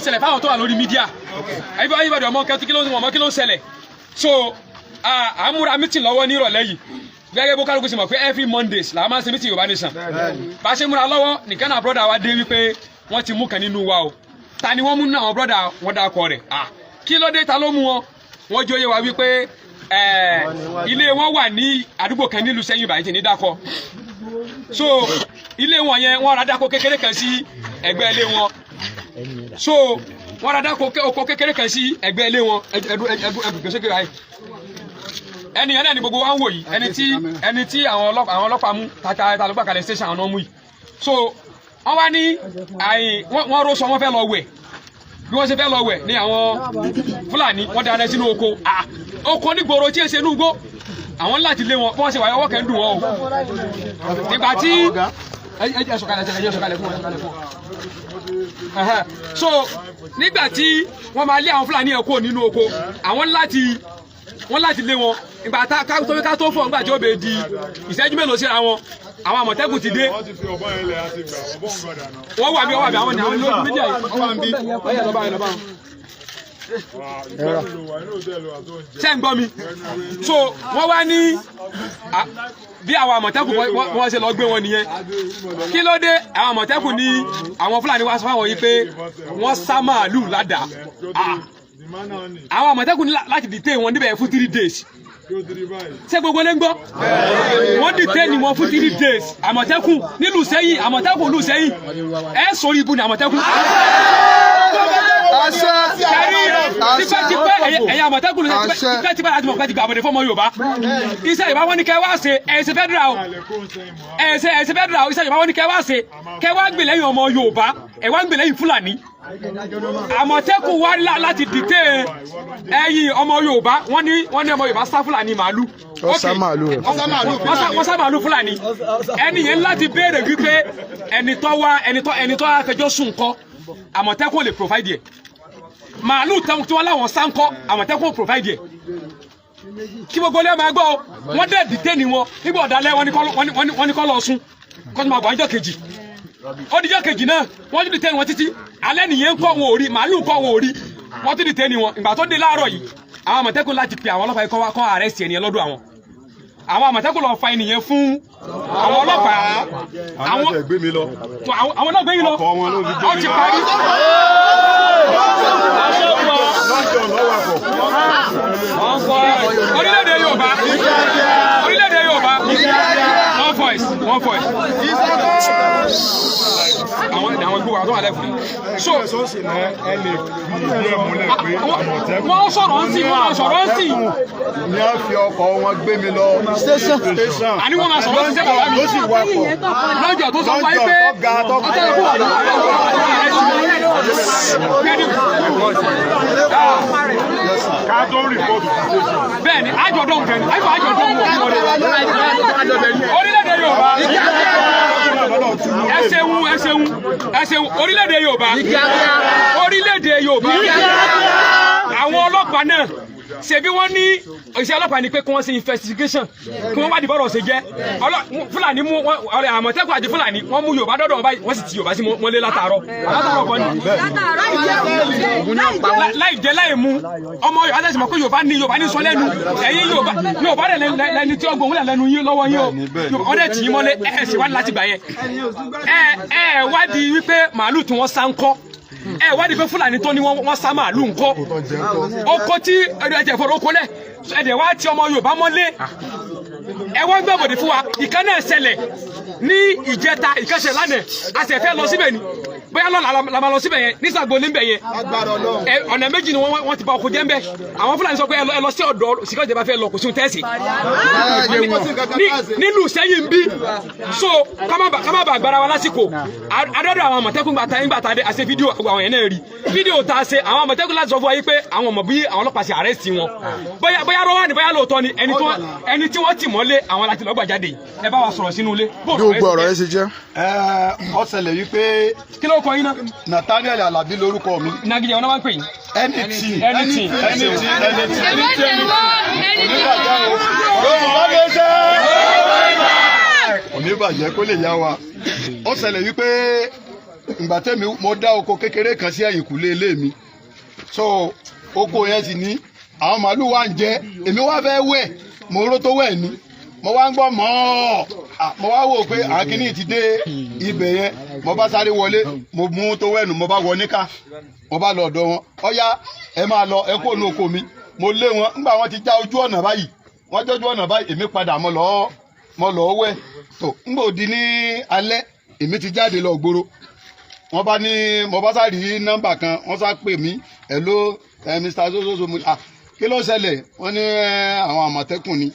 ṣẹlẹ̀ fáwọn tó wà lórí media. Everybody ọmọ kẹtù kí ló ń wọ̀n, kí ló ń ṣẹlẹ̀. So à ń múra meeting lọ́wọ́ ní ìrọ̀lẹ́ yìí, gẹ́gẹ́ bó kálukú ṣe mọ̀ pé every Mondays làwọn máa ń ṣe meeting Yorùbá Nation. Bá a ṣe múra lọ́wọ́ nìkan náà, brother wa dé wípé wọ́n ti mú kan nínú wa o. Ta ni wọ́n mú nínú àwọn brother wọn? Dákọ rẹ̀. Ah, kí ló dé? Ta ló mú wọn? Wọ́n jẹ́ oyé wa wípé ilé wọn wà ní àdúgbò kan nílùú Sẹ́yìn báyìí tí ní dákọ. So ilé wọn yẹn, wọ́n ra dáko kékeré kan sí ẹ̀gbẹ́ ilé wọn. So wọ́n ra dáko oko kékeré kan sí ẹ̀gbẹ́ ilé wọn. Ẹdú ẹdú ẹdú gbèsè kékeré ayé. Ẹni yẹn náà ni gbogbo wa ń wò yìí, ẹni tí àwọn ọlọ́pàá mú tata ta ló gbà kalẹ̀ station, àwọn náà mú yìí. So wọ́n wá ní àyè wọ́n ró sọ, wọ́n fẹ́ lọ wẹ̀. Bí wọ́n ṣe fẹ́ lọ wẹ̀ ní àwọn Fúlàní wọ́n dáná sínú oko. Ah, oko nígboro tí èsè inú igbó. Àwọn láti lé wọn. Bí wọ́n ṣe wáyé, ọwọ́ kẹ́ ń dùn wọ́n o. Nígbà tí ẹ ẹ sọ̀kalẹ̀, ẹ sọ̀kalẹ̀ fún wọn, ẹ sọ̀kalẹ̀ fún wọn. Ẹhẹ́. So nígbà tí wọ́n máa lé àwọn Fúlàní yẹn kúrò nínú oko, àwọn láti wọ́n láti lé wọn. Ìgbà tá ká tó ká tó fọ̀, nígbà tí ó bẹ di ìṣẹ́jú mélòó síra wọn, àwọn Àmọ̀tẹ́kùn ti dé. Wọ́n ti fi ọ̀bọ yẹn lẹ̀ àti gbà ọ̀bọ ń gbọ́dọ̀ náà. Wọ́n wà bí, wọ́n wà bí, àwọn ní àwọn lórí media yìí. Ọ̀yẹ́ lọ bá yẹn, lọ bá wọn. Ìgbẹ́nu ló wà inú òtẹ́ẹ̀lì wà tó ń jẹ. Ṣé ń gbọ́ mi? So wọ́n wá ní bí àwọn Àmọ̀tẹ́kùn wọ́n ṣe lọ gbé wọn nìyẹn. Kí ló dé? Àwọn Àmọ̀tẹ́kùn ní àwọn Fúlàní wá sọ fáwọn yìí pé wọ́n sá màálù ládàá. Ah, àwọn Àmọ̀tẹ́kùn ní láti detain wọn níbẹ̀ fún 3 days. Ṣé gbogbo lè ń gbọ́? Wọ́n detain wọn fún 3 days. Àmọ̀tẹ́kùn nílùú Sẹ́yìn, Àmọ̀tẹ́kùn nílùú Sẹ́yìn, ẹ sórí ibu ni Àmọ̀tẹ́kùn. Àṣẹ. Kẹrí tipẹ́tipẹ́, ẹ̀yin Àmọ̀tẹ́kùn ló ṣe tipẹ́tipẹ́ láti mọ̀ pé ti gbà àbọ̀dé fọmọ Yorùbá. Iṣẹ́ Yorùbá wọn ní kẹ́ wá ṣe. Ẹ̀ ṣe federal o, ẹ̀ ṣe federal o. Iṣẹ́ Yorùbá wọn ní kẹ́ wá ṣe, kẹ́ wá gbè lẹ́yìn ọmọ Yorùbá, ẹ̀ wá gbè lẹ́yìn Fúlàní. Àmọ̀tẹ́kùn wá láti dìtẹ́ ẹ̀yìn ọmọ Yorùbá. Wọ́n ní ọmọ Yorùbá sá Fúlàní màálù. Ó sá màálù rẹ̀. Wọ́n sá màálù Fúlàní. Ẹni yẹn láti béèrè wípé ẹni tó wá, ẹni tó wá fẹjọ́ sùn kọ́, Àmọ̀tẹ́kùn lè provide yẹ màálù tí wọ́n láwọn sá ń kọ́. Àmọ̀tẹ́kùn provide yẹ kí gbogbo ilé máa gbọ́ o. Wọ́n dẹ̀ dìtẹ́ ni wọn nígbà ọ̀dàlẹ̀. Wọ́n ní kọ́ lọ sùn, kọ́ tó máa bọ̀ ọjọ́ kejì. Ó dijọ́ kejì náà, wọ́n tún dìtẹ́ ni wọn títí alẹ́ nìyẹn. Ń kọ́ wọn ò rí màálù, kọ́ wọn ò rí. Wọ́n tún dìtẹ́ ni wọn. Ìgbà tó dé láàárọ̀ yìí, àwọn Àmọ̀tẹ́kùn láti pè àwọn ọlọ́pàá yìí kọ́ wá kọ́ arrest ẹnìyẹn lọ́dọ̀ àwọn. Àwọn Àmọ̀tẹ́kùn lọ fa ẹnìyẹn fún àwọn ọlọ́pàá. Àwọn gbé mi lọ. Àwọn náà gbé yín lọ. Ọkọ̀ wọn ló fi gbé Ó mi ti lọ. parí. Lọ́jọ́ lọ́wọ́ àpọ̀. Orílẹ̀-èdè Yorùbá, orílẹ̀-èdè Yorùbá, one voice, one voice. Àwọn gbogbo àwọn tó wà lẹ́kùn so Ẹ lè fi ìdí ẹ̀ múlẹ̀ pé Àmọ̀tẹ́kùn wọ́n sọ̀rọ̀ ń sìn, wọ́n máa sọ̀rọ̀ ń sìn. Ní a fi ọkọ̀ wọn gbé mi lọ station. Àní wọ́n máa sọ̀rọ̀ ń sìn bàbá mi. Ló sì wakọ̀. Lọ́jọ́ tó sọ fún wa pé Lọ́jọ́ tó ga tó ọjọ́ ikú wà lọ́wọ́. Ká tó report sí station. Bẹ́ẹ̀ni, àjọ̀dún kẹ́ni àjọ̀dún orílẹ̀-èdè Yorùbá. Ẹ ṣeun, ẹ ṣeun, ẹ ṣeun. Orílẹ̀-èdè Yorùbá, orílẹ̀-èdè Yorùbá, àwọn ọlọ́pàá náà, ṣebí wọ́n ní iṣẹ́ ọlọ́pàá ni pé kí wọ́n ṣe investigation, kí wọ́n wádìí bọ́rọ̀ ṣe jẹ́. Fúlàní mú ọ̀rẹ́ Àmọ̀tẹ́kùn àti Fúlàní, wọ́n mú Yorùbá dọ́dọ̀ wọn báyìí, wọ́n sì ti Yorùbá sí mọ́lé látàárọ̀ látàárọ̀ kọ́ ni, láì jẹ láì mu. Ọmọ Yorùbá tẹ̀sí mọ̀ pé Yorùbá ní Yorùbá ní sọ lẹ́nu. Ẹ̀yin Yorùbá, Yorùbá rẹ̀ lẹni tí ọgbọ̀n wúlẹ̀ lẹ́nu yín lọ́wọ́ yín o. Yorùbá ọdẹ tì í mọ́lé. Ẹ̀ sì wá láti gbà yẹn. Ẹ wádìí wípé màálù tí wọ́n sá ń kọ́. Ẹ wádìí pé Fúlàní tó ní wọ́n sá màálù ń kọ́. Oko tí ẹ̀jẹ̀ fọ̀rọ̀ oko lẹ̀, ẹ̀dẹ̀ wá ti ọmọ Yorùbá mọ́lé. Ẹ wọ́n gbàbọ̀dé fún wa. Ìkan náà ṣẹlẹ̀ ní ìjẹta, ìkẹsẹ̀ lánàá. A sì fẹ́ lọ síbẹ̀ ni, bóyá lọ́la la máa lọ síbẹ̀ yẹn nísàgbó níbẹ̀ yẹn. Ẹ ọ̀nà méjì ni wọ́n ti ba oko jẹ́ ń bẹ́. Àwọn Fúlàní sọ pé ẹ lọ sí ọ̀dọ̀ síkọ́jẹ́ bá fẹ́ lọ, kò sí ohun tẹ́sí nílùú Sẹ́yìn bí. So ká má bà gbára wa lásìkò. Adọ́dọ̀ àwọn Àmọ̀tẹ́kùn gbàtà nígbà tá a ṣe fídíò, àwọn yẹn náà rí fídíò tá a ṣe. Àwọn Àmọ̀tẹ́kùn láti sọ fún wa yìí pé àwọn ọmọ bí àwọn ọlọ́pàá ṣe arrest wọn, bóyá bóyá rọ́wà ní, bóyá lóòótọ́ ni. Ẹni tí wọ́n tì mọ́lé, àwọn láti lọ́gbà jáde. Ẹ bá wa sọ̀rọ̀ sínú ilé. Bí gbogbo ọ̀rọ̀ yẹn ṣe jẹ́. Ẹ ó ṣẹlẹ̀ wípé Kí ló kọ yín náà? Nathaniel Alabi lórúkọ mi. Ìnagijẹ wọn náà máa ń pè yín? Anything. Anything. Anything, anything. Oníbàjẹ́ o, Yorùbá lè ṣe oníbàjẹ́ kó lè yá wa. Ó ṣẹlẹ̀ wípé Ìgbà tẹ́mi mo dá oko kékeré kan sí ẹ̀yìnkùlé ilé mi, so oko yẹn sì ní àwọn màálù wa ń jẹ. Èmi wá fẹ́ wẹ̀, mo ró tó wẹ̀ ni, mo wá ń gbọ́ mọ́. Mo wá wò pé àkíní ti dé ibẹ̀ yẹn. Mo bá sáré wọlé, mo mú tó wẹ̀ nù, mo bá wọ níkà, mo bá lọ ọ̀dọ̀ wọn. Ọ̀yá, ẹ máa lọ, ẹ kó nu oko mi. Mo lé wọn. Ńgbà wọn ti já ojú ọ̀nà báyìí, wọ́n jọ́jú ọ̀nà báyìí, èmi padà, mo lọ́ọ́ wẹ̀ tó. Ńgbà òdi ní alẹ́, èmi ti jáde lọ gbòòrò. Wọ́n bá ní mo bá sáré nọ́mbà kan, wọ́n sá pè mí, "Hello, ẹ Mr Sososo." Mo, "Ah, kí ló ṣẹlẹ̀?" Wọ́n ní àwọn Àmọ̀tẹ́kùn ni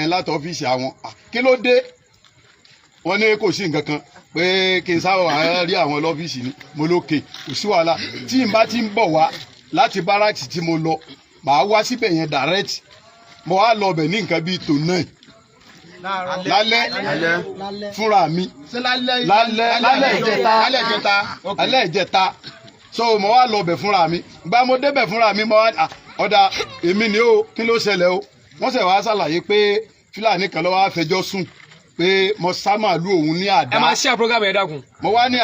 láti ọ́fíìsì àwọn. "Ah, kí ló dé?" Wọ́n ní kò sí nǹkan kan, pé kí n sábà rí àwọn lọ́fíìsì ni. Mo lókè, kò sí wàhálà. Tí n bá ti ń bọ̀ wá láti barracks tí mo lọ, màá wá síbẹ̀ yẹn direct. Mo wá lọ bẹ̀ ní nǹkan bíi tó 9 lálẹ́ fúnra mi, lálẹ́ lálẹ́ ìjẹta, alẹ́ ìjẹta. So mo wá lọ bẹ̀ fúnra mi. Gba mo débẹ̀ fúnra mi, mo wá, "Ah, ọ̀dà, èmi ni o, kí ló ṣẹlẹ̀ o?" Wọ́n ṣẹ̀ wá ṣàlàyé pé Fúlàní kan ló wá fẹjọ́ sùn pé mo sá màálù òun ní àdá. Ẹ máa share program yẹn, dákun. Mo wá ní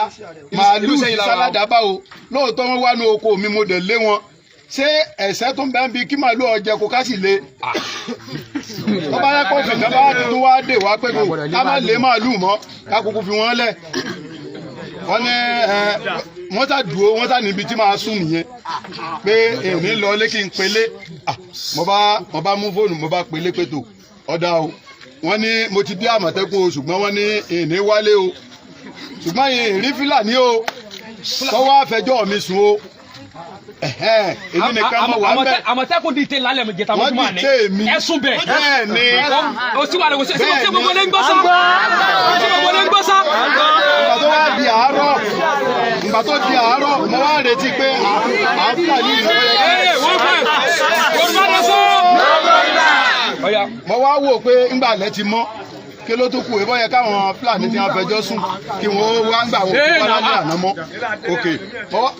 màálù Ìlú Sẹ́yìn la wà o. sáládàá báwo? Lóòótọ́, wọ́n wá ní oko mi, mo dẹ̀ lé wọn. Ṣé ẹ̀ṣẹ̀ tó ń bẹ́ ń bi kí màálù ọ̀jẹ̀ kó ká sì lé tó bá yẹ kó fìkan bá tuntun wá dé wá pé kò ká má lé màálù mọ́, ká kúkú fi wọ́n lẹ̀? Wọ́n ní ẹ wọ́n sá dúró, wọ́n sá níbi tí màá sùn nìyẹn, pé èmi lọ lé kí n pelé. Ah, mo bá mú fóònù, mo bá pelé pé tó ọ̀dà o, wọ́n ní mo ti dé Àmọ̀tẹ́kùn o, ṣùgbọ́n wọ́n ní ìní wálé o, ṣùgbọ́n ìrí Fúlàní o tọ́wọ́ àfẹjọ́ mi sùn o. Ẹ̀hẹ́n, èmi nìkan mo wà ń bẹ̀. Àmọ̀tẹ́kùn dìde lálẹ́ mi jẹta Wọ́n mọ́júmọ́ àná. dìde mi. Ẹ̀sùn bẹ̀. Bẹ́ẹ̀ ni. O sí wàhálà, kò sí ṣé gbogbo lè ń gbọ́ sá? Ṣé gbogbo lè ń gbọ́ sá? Ìgbà tó wá di àárọ̀, ìgbà tó di àárọ̀, mo wá retí pé àwọn Fúlàní yìí ló yẹ Ee, wọ́n fẹ́ Yorùbá lọ sọ. Ọ̀ya. Mo wá wò pé ńgbà alẹ́ ti mọ́, kí ló tó kù? Ìbọn yẹ káwọn Fúlàní tí wọ́n fẹjọ́ sùn kí wọ́n wá ń gbà wọ́n kó wá lálẹ́ àná mọ́. Ok,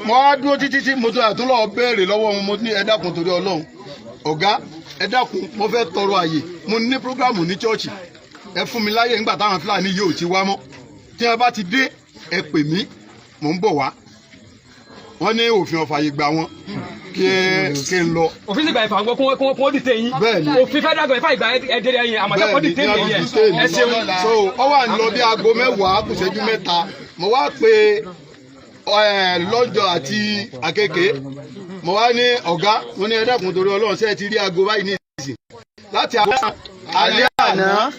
mo wá dúró títí tí mo tó àtúnlọ̀ béèrè lọ́wọ́ wọn. Mo ní, "Ẹ dákun, torí Ọlọ́run, ọ̀gá, ẹ dákun, mo fẹ́ tọrọ àyè. Mo ní program ní church. Ẹ fún mi láyè ńgbà táwọn Fúlàní yóò ti wá mọ́. Tí wọ́n bá ti dé, ẹ pè mí, mò ń bọ̀ wá." Wọ́n ní òfin ọ̀fàyè gbà wọn kí n lọ. Òfin sì gba ìfà gbọ́ kí wọ́n dìde yín. Bẹ́ẹ̀ni. Òfin federal government fà ìgbà ẹ̀dẹ̀rẹ̀ yín, Àmọ̀tẹ́kùn dìde ní yín. ọdún. Ẹ ṣeun. So ọ wà ń lọ bí aago 10 kù ìṣẹ́jú 3, mo wá pe lọ́jọ́ àti àkekèé. Mo wá ní, "Ọ̀gá," mo ní, "ẹ dákun, torí Ọlọ́run, ṣé ẹ ti rí aago báyìí ní ìsìn? Láti aago alẹ́ àná,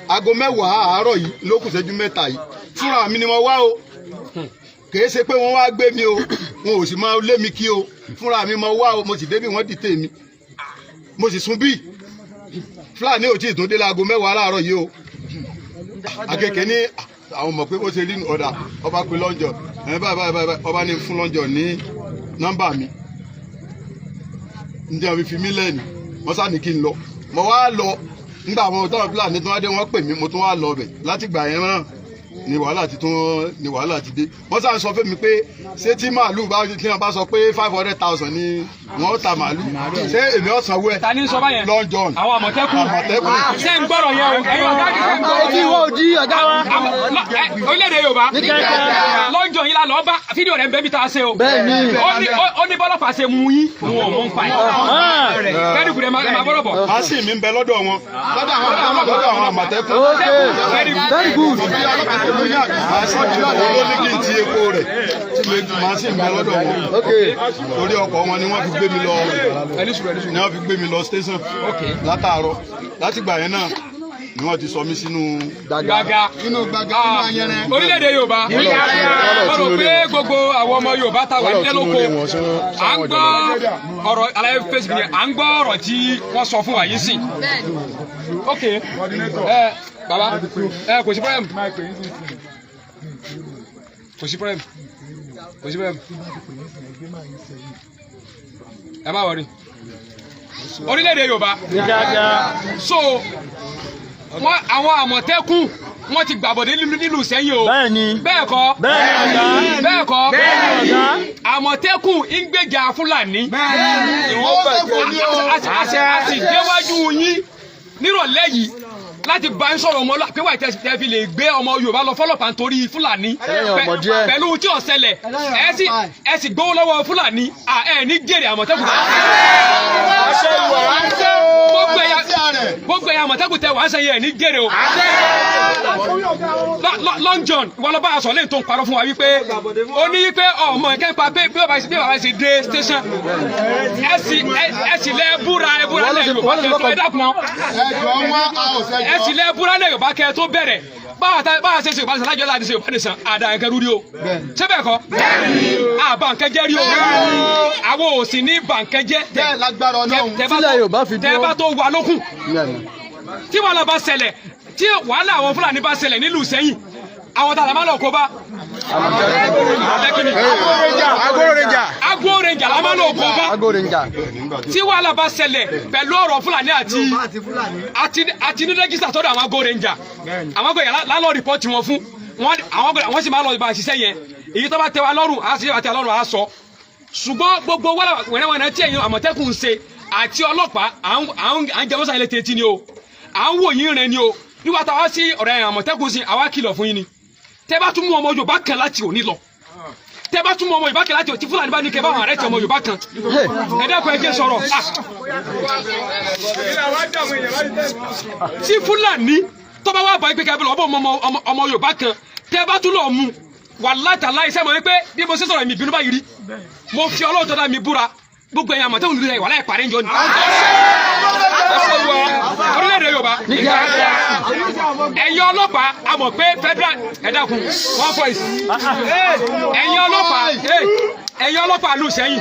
aago 10 àárọ̀ yìí ló kù ìṣẹ́jú 3 yìí. Fúnra mi ni mo wá o, kìí ṣe pé wọ́n wá gbé mi o, wọn ò sì máa lé mi kí o. Fúnra mi mo wá o, mo sì débi, wọ́n dìtẹ̀ mi, mo sì sùn bí. Fúlàní ò tí ì tún dé láago 10 láàárọ̀ yìí o." Akẹ́kẹ́ ní àwọn mọ̀ pé bó ṣe rí nù. Ọ̀dà, ọba pé lọ́njọ́ ẹ̀ báyìí báyìí báyìí, ọba ní fún lọ́njọ́ ní nọ́mbà mi. Ǹjẹ́ àfi fi mí lẹ́nu, wọ́n sá ní kí n lọ. Mo wá lọ. Nígbà àwọn táwọn Fúlàní tó wá dé, wọ́n pè mí, mo tún wá lọ bẹ̀. Láti gbà yẹn náà ni wàhálà ti tún ni wàhálà ti dé. Wọ́n sá ń sọ fún mi pé ṣé tí màálù bá tí wọ́n bá sọ pé 500,000 ni wọ́n ta màálù, ṣé èmi ò sanwó ẹ̀? Ta ni sọ báyẹn? Lọ́njọ́n. Àwọn Àmọ̀tẹ́kùn. Àmọ̀tẹ́kùn. Ṣé ń gbọ́rọ̀ yẹn o? Ẹ̀yin ọ̀gá kí ṣe ń gbọ́rọ̀ Ojú yẹn? ìwọ òdi ọ̀gá wa. Orílẹ̀-èdè Yorùbá. Lọ́njọ́ yín la lọ́ọ́ bá fídíò rẹ̀ ń bẹ́ bí tá a ṣe o. Bẹ́ẹ̀ni. Ó ní bọ́lọ́pàá ṣe mú yín, òun ò mọ̀ ń pa ẹ̀. Very good, ẹ máa gbọ́dọ̀ bọ̀. Màsíìnì mi ń bẹ lọ́dọ̀ wọn, lọ́dọ̀ àwọn Àmọ̀tẹ́kùn. Okay. Very good. Very good. Màsíìnì ló ní kí n ti epo rẹ̀ tí màsíìnì ń bẹ lọ́dọ̀ wọn. Okay. Torí ọkọ̀ wọn ni wọ́n fi gbé mi lọ Ẹni sùúrù, ẹni sùúrù. ni wọ́n fi gbé mi lọ station látàárọ̀. Látìgbà yẹn náà ni wọ́n ti sọ mí sínú Gbàgà. inú gbàgà, inú ayẹrẹ. Orílẹ̀-èdè Yorùbá, mo rò pé gbogbo àwọn ọmọ Yorùbá ta wà nílẹ̀ lóko, à ń gbọ́ ọ̀rọ̀ aláyé Facebook yẹn, à ń gbọ́ ọ̀rọ̀ tí wọ́n sọ fún wa yìí sìn. Ok, ẹ baba, ẹ kò sí problem, kò sí problem, kò sí problem, ẹ má worry. Orílẹ̀-èdè Yorùbá, so wọ́n àwọn Àmọ̀tẹ́kùn, wọ́n ti gbàbọ̀dé nílùú Sẹ́yìn o. Bẹ́ẹ̀ni. Bẹ́ẹ̀ kọ́? Bẹ́ẹ̀ni ọ̀gá. Bẹ́ẹ̀ kọ́? Bẹ́ẹ̀ni ọ̀gá. Àmọ̀tẹ́kùn ń gbèjà Fúlàní. Ó ṣe kò ní o. A sì déwájú yín nírọ̀lẹ́ yìí. Láti bá ń sọ̀rọ̀ ọmọ pé wà tẹ́ fi lè gbé ọmọ Yorùbá lọ fọlọ́pàá nítorí Fúlàní Ẹlẹ́yìn ọmọ díẹ̀. pẹ̀lú tí ó ṣẹlẹ̀, ẹ sì gbowó lọ́wọ́ Fúlàní. Ẹ ní jèrè Àmọ̀tẹ́kùn. Gbogbo ẹ̀yà Àmọ̀tẹ́kùn tẹ wàá sẹ́yìn, ẹ̀ ní jèrè o. Long John, ìwọ lọ bá aṣọ lẹ́yìn tó ń parọ́ fún wa wípé ó ní wípé ọmọ ìkẹ́ńpa pé bí bàbá ṣe dé station, ẹ sì lẹ́ búra, ẹ búra lẹ́ Yorùbá kẹ́ tó, ẹ dákun náà. Ẹjọ́ wọn a ò sẹ́jọ́. Ẹ sì lẹ́ búra lẹ́ Yorùbá kẹ́ tó bẹ̀rẹ̀. Báwa ṣe ṣe Yorùbá nation lájọ́ láti ṣe Yorùbá nation, àdá nǹkan rúrí o. Ṣé bẹ́ẹ̀ kọ́? Àbá nǹkan jẹ́ rí o, àwọn ò sì ní bà nǹkan jẹ́. Bẹ́ẹ̀, lágbára Ọlọ́run. Tílẹ̀ Yorùbá fi Tẹ́ dúró. bá tó wà lókun, tí wàhálà bá ṣẹlẹ̀, tí wàhálà àwọn Fúlàní bá ṣẹlẹ̀ nílùú Ìsẹ́yìn, àwọn tààlà máa lọ kó bá Àmọ̀tẹ́kùn. Agro Ranger. Agro Ranger la máa lọ kó bá. Agro Ranger. Tí wàhálà bá ṣẹlẹ̀ pẹ̀lú ọ̀rọ̀ Fúlàní àti ní register tọ́dọ̀ àwọn Agro Ranger, àwọn Agro Ranger lálọ́ report wọn fún wọn. Àwọn Agro wọ́n sì máa lọ bá a ṣiṣẹ́ yẹn. Èyí tó bá tẹ́ wa lọ́rùn, á sì bá tẹ́ wa lọ́rùn, á sọ. Ṣùgbọ́n gbogbo wàhálà wẹ̀rẹ̀wẹ̀rẹ̀ tí ẹ̀yin Àmọ̀tẹ́kùn ń ṣe àti ọlọ́pàá, à ń jẹ mọ́sán ilé tètè ni o, à ń wò yín rẹ ni o. Wíwá ta wá sí ọ̀rẹ́ ẹ̀yin Àmọ̀tẹ́kùn sí, àwa kìlọ̀ fún yín ni. Tẹ́ bá tún mú ọmọ Yorùbá kan láti òní lọ, tẹ́ bá tún mú ọmọ Yorùbá kan láti òní, tí Fúlàní bá ní kẹ́ bá wọn arrest ọmọ Yorùbá kan, ẹ dákun, ẹ jẹ́ sọ̀rọ̀. Ah, tí Fúlàní tó bá wà bá ìpè kẹ́bí lọ ọmọ ọmọ Yorùbá kan, tẹ́ bá tún lọ mú, wàláhì tàláhì, sẹ́mo wípé bí mo ṣe sọ̀rọ̀ mi bínú báyìí rí, mo fi Ọlọ́run tó dá mi búra, gbogbo ẹ̀yin Àmọ̀tẹ́kùn nílùú ẹ̀ wàláhì parí ń jọ ni. Orílẹ̀-èdè Yorùbá, ẹ̀yin ọlọ́pàá, a mọ̀ pé federal, ẹ dákun, one voice. Ẹ̀yin ọlọ́pàá, ẹ̀yin ọlọ́pàá lù sẹ́yìn,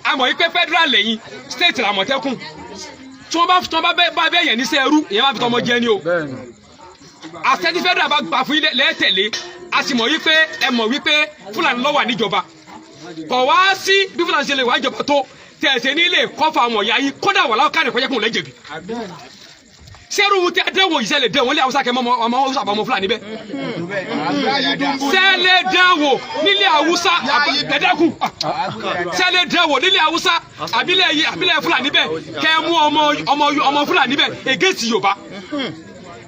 a mọ̀ wípé federal lẹ́yìn, state làmọ̀tẹ́kùn. Tí wọ́n bá bẹ́ yẹn níṣẹ́ ẹrú, ìyẹn bá fi tọmọ jẹ ni o. Àṣẹ tí federal bá gbà fún yín lẹ́ẹ̀tẹ̀lé. A sì mọ̀ wípé ẹ mọ̀ wípé Fúlàní ló wà níjọba. Kọ̀ wá sí bí Fúlàní ṣe lè wá ìjọba tó tẹ̀sẹ̀ ní ilé kọ́fà àwọn ọ̀yà yín, kódà wà láwọn káàdì kọjá kún lẹ́jẹ̀bi. Sẹ́rù tí a dẹ́wọ̀ yìí, sẹ́lẹ̀ dẹ́wọ̀ nílẹ̀ Haúsá kẹ́ mọ́ ọmọ Haúsá àbọ̀mọ́ Fúlàní bẹ́ẹ̀? Sẹ́lẹ̀ dẹ́wọ̀ nílẹ̀ Haúsá ẹ̀dẹ́kùn? Sẹ́lẹ̀ dẹ́wọ̀ nílẹ̀ Haúsá àbílẹ̀ Fúlàní bẹ́ẹ̀ kẹ́ mú ọmọ Fúlàní bẹ́ẹ̀ against Yorùbá?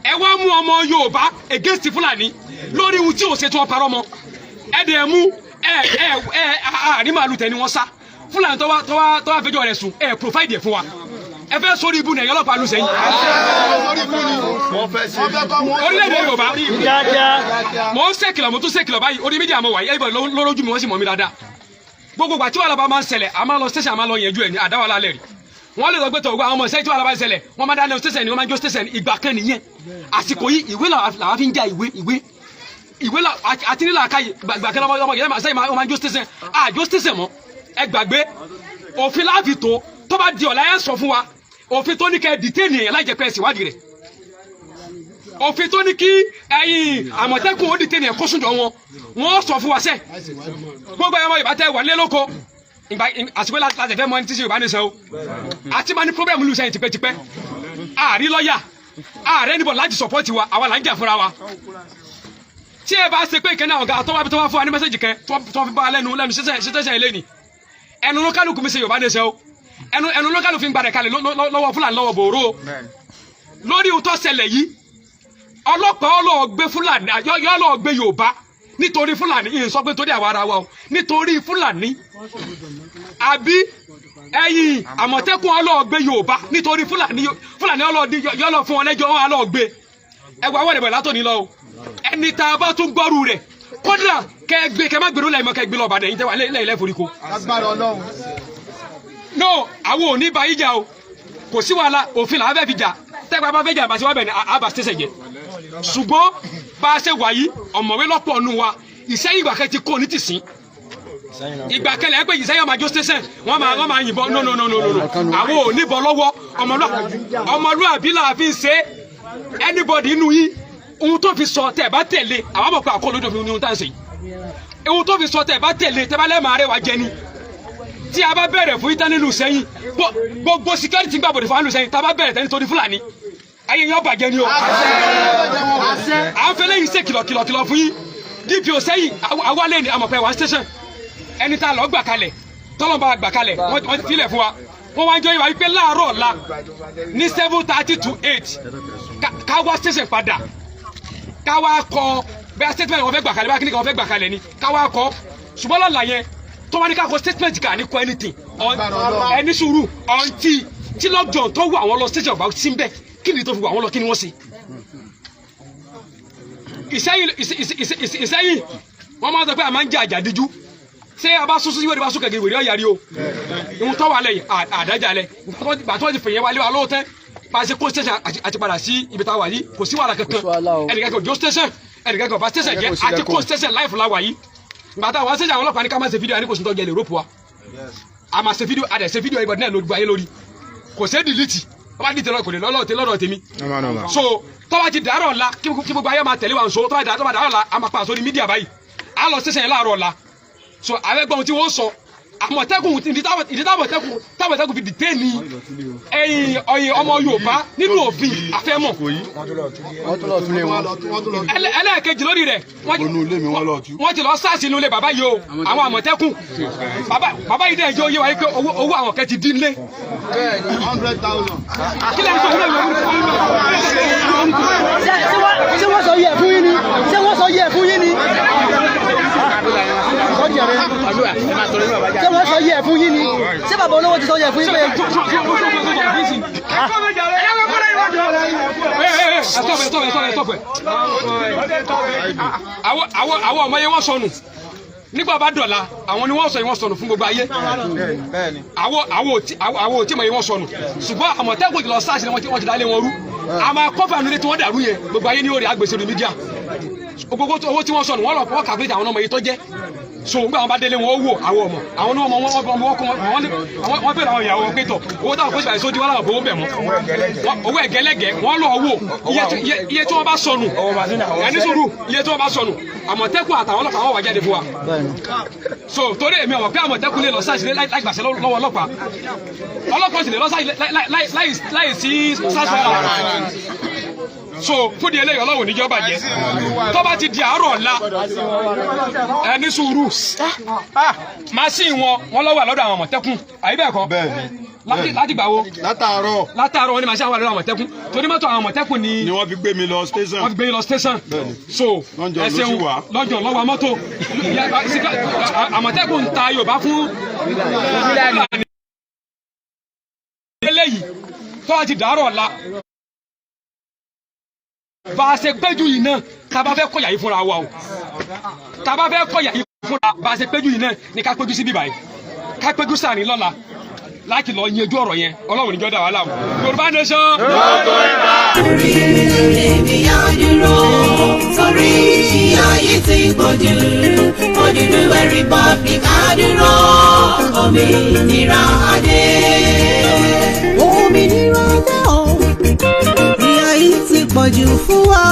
Ẹ wá mú ọmọ Yorùbá against Fúlàní lórí ohun tí ò ṣe tí wọ́n parọ́ mọ́. Ẹ dẹ̀ mú ẹ ẹ ẹ àárín màálù tẹ ni wọ́n sá Fúlàní tó wá fẹjọ́ rẹ̀ sùn, ẹ provide ẹ̀ fún wa. Ẹ fẹ́ sórí ibú ní ẹ̀yọ́ ọlọ́pàá lù sẹ́yìn. Wọ́n fẹ́ kọ́ wọn. Orílẹ̀-èdè Yorùbá, Kíákíá. mo ń ṣèkìlọ̀, mo tún ṣèkìlọ̀ báyìí. Orí media mo wà yìí, everybody lójú mi, wọ́n sì mọ̀ mí dáadáa. Gbogbo ìgbà tí wàhálà bá máa ń ṣẹlẹ̀, a máa lọ station, a máa lọ yẹn ẹ̀ ní àdáwà lálẹ́ rí. Wọ́n lè sọ pé tọ̀gbọ́ àwọn ọmọ ìṣẹ́ tí wàhálà bá ń ṣẹlẹ̀, wọ́n máa dáná station ni, wọ́n máa jó station. Ìgbà kan nìyẹn. Àsìkò yìí, ìwé làwọn fi ń já ìwé ìwé ìwé àti nílà káyè. Ìgbà kan ọmọ yẹn máa sẹ́yìn máa jó station, àjó station mọ́. Ẹ gbàgbé òfin láàfin tó bá di ọ̀la, ẹ sọ fún wa òfin tó ní kẹ́ detain èèyàn láì jẹ́ pé ẹ ṣèwádìí rẹ̀, òfin tó ní kí ẹ̀yin Àmọ̀tẹ́kùn ó detain èèyàn kó sùn jọ wọn. Wọ́n sọ fún wa sẹ́ gbogbo ẹ̀yọ́ Yorùbá tẹ́ wà lé lóko. Ìgbà àsìkò láti fẹ́ mọ ẹni tí ṣe Yorùbá ní sẹ́ o. Àti máa ní problem lù sẹ́yìn tipẹ́tipẹ́, àárí lọ́ọ̀yà, ààrẹ níbọ̀ láti support wa. Àwa là ń jà fúnra wa. Tí ẹ bá ṣe pé ìkànnì àwọn ọ̀gá tó wá tó wá fún wa ní message kan tó fi bá wa lẹ́nu ṣiṣẹ́ ilé ni ẹnu ló kálukú mi ṣe Yorùbá ní sẹ́ o. Ẹnu ló kálukú fi ń gbàdẹ̀ kalẹ̀ lọ́wọ́ Fúlàní, lọ́wọ́ bòró lórí ohun tó ṣẹlẹ̀ yìí. Ọlọ́pàá ọlọ́ọ̀ gbé Fúlàní, yọ ọlọ́ọ̀ gbé Yorùbá nítorí Fúlàní yìí, sọ pé torí àwa ara wa o, nítorí Fúlàní, àbí ẹ̀yin Àmọ̀tẹ́kùn ọlọ́ọ̀ gbé Yorùbá nítorí Fúlàní? Fúlàní ọlọ́ọ̀ yọ lọ fún wọn lẹ́jọ́, wọn ọlọ́ọ̀ gbé ẹwà wọ́n rẹ̀ látòní lọ o. Ẹni tá a bá tún gbọ́rù rẹ̀, kódà kẹ́ gbé, kẹ́ má gbèrú lẹ́yìn mọ́, kẹ́ gbé lọ Ìbàdàn yìí tẹ́ wà lẹ́yìn lẹ́foríko. Agbára Ọlọ́run. No, àwọn ò ní ba yín jà o, kò sí wàhálà. Òfin làwọn fẹ́ fi jà. Tẹ́gbà bá fẹ́ jà, àbàṣe wà bẹ̀ ni àbà ṣẹ̀ṣẹ̀ jẹ. Ṣùgbọ́n bá a ṣe wà yìí, ọ̀mọ̀wé lọ́pọ̀ nù wa. Ìsẹ́yìn ìgbà kan ti kó ní tìsín, ìgbà kan lẹ́yìn pé Ìsẹ́yìn ọmọ àjọ station, wọ́n máa yìnbọn. No, no, no, no, no, no, àwọn ò ní bọ́ lọ́wọ́. Ọmọlúwàbí là fi ń ṣe. Anybody inú yín, ohun tó fi sọ tẹ̀ bá tẹ̀lé, àwọn mọ̀ pé àkọlù òfin ní ohun tá à ń ṣe yìí. Ohun tó fi sọ tẹ̀ bá tẹ̀lé, tẹ́ bá lẹ́ẹ̀ máa rẹwà jẹ ni. Tí a bá bẹ̀rẹ̀ fún ìtàn nílùú Sẹ́yìn, gbogbo security ń gbàbọ̀dẹ̀ fún àlù Sẹ́yìn. Tá a bá bẹ̀rẹ̀ tẹ́ nítorí Fúlàní, ayé yẹn ó bàjẹ́ ni o. À ń fẹ́lẹ́ yìí ṣe kìlọ̀kìlọ̀ fún yín. DPO Sẹ́yìn, awálẹ̀ ní amọ̀pẹ́ one station. Ẹni tá a lọ gbà kalẹ̀, tọ́lọ́ba gbà kalẹ̀, wọ́n ti filẹ̀ fún wa. Wọ́n wá ń jọ ìwà wípé láàárọ̀ ọ̀la ní 7:30 to 8, ká wá station padà, ká wá kọ bẹ́ẹ̀ statement wọn fẹ́ gbà kalẹ̀ bá kíní kan wọn fẹ́ gbà kalẹ̀ ni ká wá kọ. Ṣùgbọ́n lọ́la yẹn, tó wá ní ká kọ statement, ká ní kọ anything. Ẹni sùúrù, until tí lockdown tó wọ àwọn lọ station ọba sí bẹ́ẹ̀, kí ni tó fi wọ àwọn lọ? Kí ni wọ́n ṣe? Ìsẹ́yìn, Ìsẹ́yìn, wọ́n máa ń sọ pé a máa ń jẹ àjàdíjú. Ṣé a bá sún sí wẹ́rẹ́ bá sún kẹ̀kẹ́, wèrè ọ̀yàrí o. Ìhun tó wà lẹ́yìn àdájà lẹ̀ gbàtọ́ ti fèyẹ wálé wa lóòótẹ́ pàṣẹ kó station àti padà sí ibi tá a wà yìí, kò sí wàhálà kankan. Kò sí wàhálà o. Ẹnìkan kò jó station, ẹnìkan kò bá station jẹ́. Ẹnìkan kò sí àti kó lẹ́kọ̀ọ́. station láìfù la wà yìí. Gbàtà wà station, àwọn ọlọ́pàá ní ká má ṣe fídíò, àní kò sí tó jẹ lè rope wa, a máa ṣe fídíò, a dẹ̀ ṣe fídíò ibọ̀dí náà lórí ayé lórí, kò sí delete, wọ́n bá delete lọ, kò lè lọ́lọ́ lọ́dọ̀ tèmi. So tọ́ba ti dàárọ̀ ọ̀la, kí gbogbo ayé máa tẹ̀lé wa nso. Tọ́ba dàárọ̀ ọ̀la, a máa pa sórí media báyìí, a lọ station yẹn láàárọ̀ ọ̀la. So àwẹ̀ gbọ́n tí wọ́n sọ Àmọ̀tẹ́kùn, ìdí táwọn Àmọ̀tẹ́kùn fi dìté ní ẹ̀yìn ọ̀yìn ọmọ Yorùbá nínú òfin àfẹ́mọ̀. Wọ́n tún lọ tún lé wọn. Ẹlẹ́ẹ̀kejì lórí rẹ̀, Inú ilé mi wọ́n lọ tú. wọ́n ti lọ sáàsì inú ilé bàbá yìí o, àwọn Àmọ̀tẹ́kùn. Bàbá yìí dẹ̀ jẹ́ oyé wa yìí pé owó àwọn kan ti dín lé. 100,000. Kí lẹ́yìn tó wúlò Ṣé wọ́n sọ yẹ fún yín ni? Ṣé wọ́n sọ yẹ fún yín ni? Ṣé wọ́n sọ yẹ fún yín ni? Ṣé bàbá olówó ti sọ yẹ fún yín pé? Stop ẹ, stop ẹ, stop ẹ, stop ẹ. Àwọn ọmọ yẹn, wọ́n sọnù. Nígbà bá dọ̀la, àwọn ni wọ́n sọ yìí, wọ́n sọnù fún gbogbo ayé. Àwọn ò tí mọ̀ yìí, wọ́n sọnù. Ṣùgbọ́n Àmọ̀tẹ́kùn ti lọ sáàsì ni wọ́n ti dálé wọn rú. Àmọ́ kọ́fà nílé tí wọ́n dàrú yẹn, gbogbo ayé ní òrè àgbèsè lórí media. Gbogbo owó tí wọ́n sọnù, wọ́n lọ wọ́n kàkúrẹ́tì àwọn ọmọ yìí tó jẹ́. So nígbà wọn bá délé, wọn ó wò àwọn ọmọ àwọn ní wọn mọ wọn wọn wọn wọn wọn bẹ̀rẹ̀ àwọn ìyàwó wọn pé tọ̀, owó táwọn kó síbàyí sójú wọn làwọn bówó bẹ̀ mọ́. Owó ẹ̀gẹ́lẹ́gẹ́ wọ́n lọ wò iye tí wọ́n bá sọnù. Ẹni sùúrù, iye tí wọ́n bá sọnù, Àmọ̀tẹ́kùn àtàwọn ọlọ́pàá wọn wà jáde fún wa. So torí èmi ọ̀wọ̀ pé Àmọ̀tẹ́kùn lè lọ sáàsì láì gbàṣẹ lọ́wọ́ ọlọ́pàá, ọlọ́pàá sì lè lọ sáàsì láì sí sáàsì ọ̀la. So fúdi eléyìí, Ọlọ́run níjọ́ bàjẹ́. Tó bá ti di àárọ̀ ọ̀la, ẹni sùúrù, machine wọn, wọn lọ wà lọ́dọ̀ àwọn Àmọ̀tẹ́kùn, àyè bẹ́ẹ̀ kọ́? Bẹ́ẹ̀ni. Láti gbà wo? Látàárọ̀. Látàárọ̀ wọn ni machine wà lọ́dọ̀ àwọn Àmọ̀tẹ́kùn, torí mọ́tò àwọn Àmọ̀tẹ́kùn ni Ni wọ́n fi gbé mi lọ station. Wọ́n fi gbé yín lọ station. So Lọ́njọ́ ẹ ló ṣeun. sì wá. Lọ́jọ́ lọ́wọ́ mọ́tò Àmọ̀tẹ́kùn ń ta Yorùbá fún Fúlàní. Eléyìí tó a ti dàárọ̀ ọ̀la, bá a ṣe péjú yìí náà, tá a bá fẹ́ kọ̀yà yìí fúnra wa o, tá a bá fẹ́ kọ̀yà yìí fúnra, bá a ṣe péjú yìí náà ni ká péjú síbí báyìí, ká péjú sàrin lọ́la láti lọ yanjú ọ̀rọ̀ yẹn. Ọlọ́run níjọ́ dà wá láàmú. Yorùbá nation. Torí ènìyàn dúró, torí ìyà yìí ti pọ̀jù. Odùduwà Republic á dúró, òmìnira adé. Òmìnira dé o, ìyà yìí ti pọ̀jù fún wa.